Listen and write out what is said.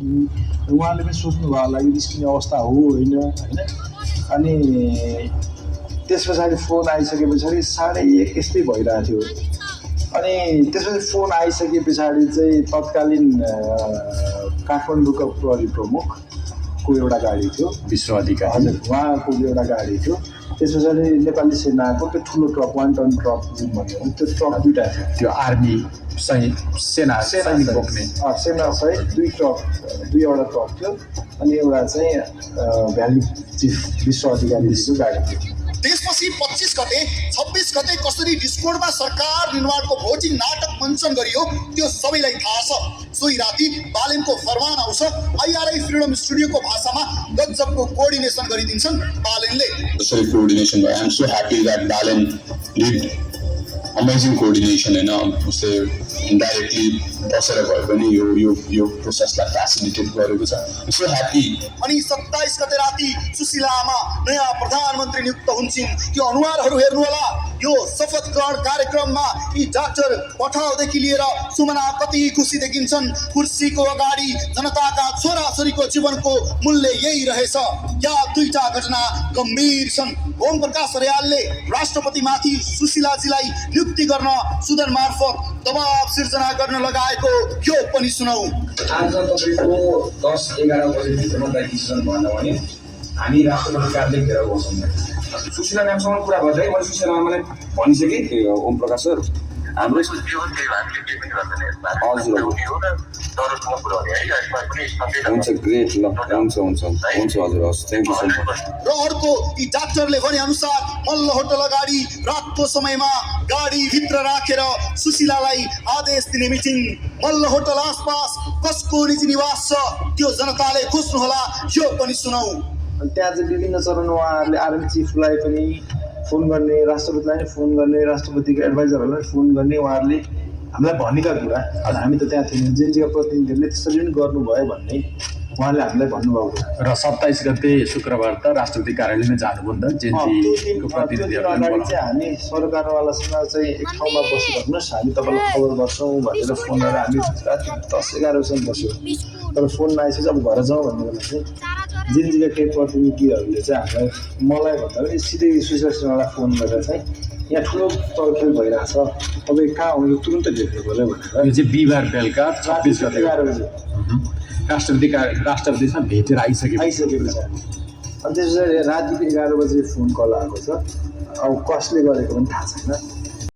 उहाँले पनि सोच्नुभयो होला यो निस्किने अवस्था हो होइन होइन। अनि त्यस पछाडि फोन आइसके पछाडि 1:30 यस्तै भइरहेको थियो। अनि त्यसपछि फोन आइसके पछाडि चाहिँ तत्कालीन काठमाडौँका प्रहरी प्रमुखको एउटा गाडी थियो, विश्व अधिकारी। हजुर, उहाँको एउटा गाडी थियो। त्यस पछाडि नेपाली सेनाको त्यो ठुलो ट्रक 1 टन ट्रक जुन भन्यो त्यो ट्रक दुईवटा थियो, त्यो आर्मी सेना सैनिक बोक्ने सेना सहित दुईवटा ट्रक थियो। अनि एउटा चाहिँ भ्याली चिफ विश्व अधिकारीको गाडी थियो। त्यसपछि 25 गते 26 गते कसरी डिस्कोडमा सरकार निर्माणको भोजिङ नाटक मञ्चन गरियो त्यो सबैलाई थाहा छ। सोही राति बालेनको फरमान आउँछ। आइआरआई फ्रिडम स्टुडियोको भाषामा गजबको कोअर्डिनेसन गरिदिन्छन् बालेनले। कोअर्डिनेसन भयो। I am so happy that Balen did amazing coordination होइन। उसले इन्डाइरेक्टली बसेर भए पनि यो प्रोसेसलाई फेसिलिटेट गरेको छ। So happy. अनि 27 गते राति सुशीला आमा नयाँ प्रधानमन्त्री नियुक्त हुन्छन्। त्यो अनुहारहरू हेर्नु होला। यो शपथ ग्रहण कार्यक्रममा यी डाक्टर पठाउदेखि लिएर सुमना कति खुसी देखिन्छन्। कुर्सीको अगाडि जनताका छोराछोरीको जीवनको मूल्य यही रहेछ। या दुईटा घटना गम्भीर छन्। ओम प्रकाश अर्यालले राष्ट्रपतिमाथि सुशीलाजीलाई नियुक्ति गर्न सुदन मार्फत दबाव सिर्जना गर्न लगाएको यो पनि सुनौ। आज तपाईँको 10-11 बजेभित्रमा डिसिजन भएन भने हामी राष्ट्रपति कार्यालय घेराउ गर्छौँ। सुशीला म्यामसँग कुरा गर्दै मैले सुशीला म्यामलाई भनिसकेँ, ओम प्रकाश सर हाम्रो हजुर हुन्छ ग्रेट ल हुन्छ हजुर हस् थ्याङ्क यू सो मच। र अर्को यी डाक्टरले भने अनुसार मल्ल होटल अगाडि रातको समयमा गाडी भित्र राखेर सुशीलालाई आदेश दिने मिटिङ। मल्ल होटल आसपास कसको निजी निवास छ त्यो जनताले खोज्नुहोला। यो पनि सुनौ। अनि त्यहाँ चाहिँ विभिन्न चरणमा उहाँहरूले आर्मी चिफलाई पनि फोन गर्ने, राष्ट्रपतिलाई पनि फोन गर्ने, राष्ट्रपतिको एडभाइजरहरूलाई फोन गर्ने, उहाँहरूले हामीलाई भनेका कुरा। हामी त त्यहाँ थियौँ, जेएनजीका प्रतिनिधिहरूले त्यसरी पनि गर्नुभयो भन्ने उहाँले हामीलाई भन्नुभएको। र 27 गते शुक्रबार त राष्ट्रपति कार्यालयमा जानुभयो नि त जेएनजीको प्रतिनिधिहरूले। अगाडि चाहिँ हामी सरकारवालासँग चाहिँ एक ठाउँमा बसिरहनुहोस्, हामी तपाईँलाई खबर गर्छौँ भनेर फोन गरेर हामी राति 10-11 बजीसम्म बस्यौँ। तर फोन नआइसकेपछि अब घर जाउँ भन्ने बेला चाहिँ जेएनजीका केही प्रतिनिधिहरूले चाहिँ मलाई भन्दा पनि सिधै सुशीला सिन्हालाई फोन गरेर चाहिँ यहाँ ठुलो चलखेल भइरहेछ, तपाईँ कहाँ हुनु तुरन्त भेट्नु पऱ्यो भनेर। यो चाहिँ बिहिबार बेलुका 26 गते 11 बजी राष्ट्रपतिसँग भेटेर आइसकेपछि। अनि त्यस पछाडि रातिको 11 बजी फोन कल आएको छ। अब कसले गरेको पनि थाहा छैन।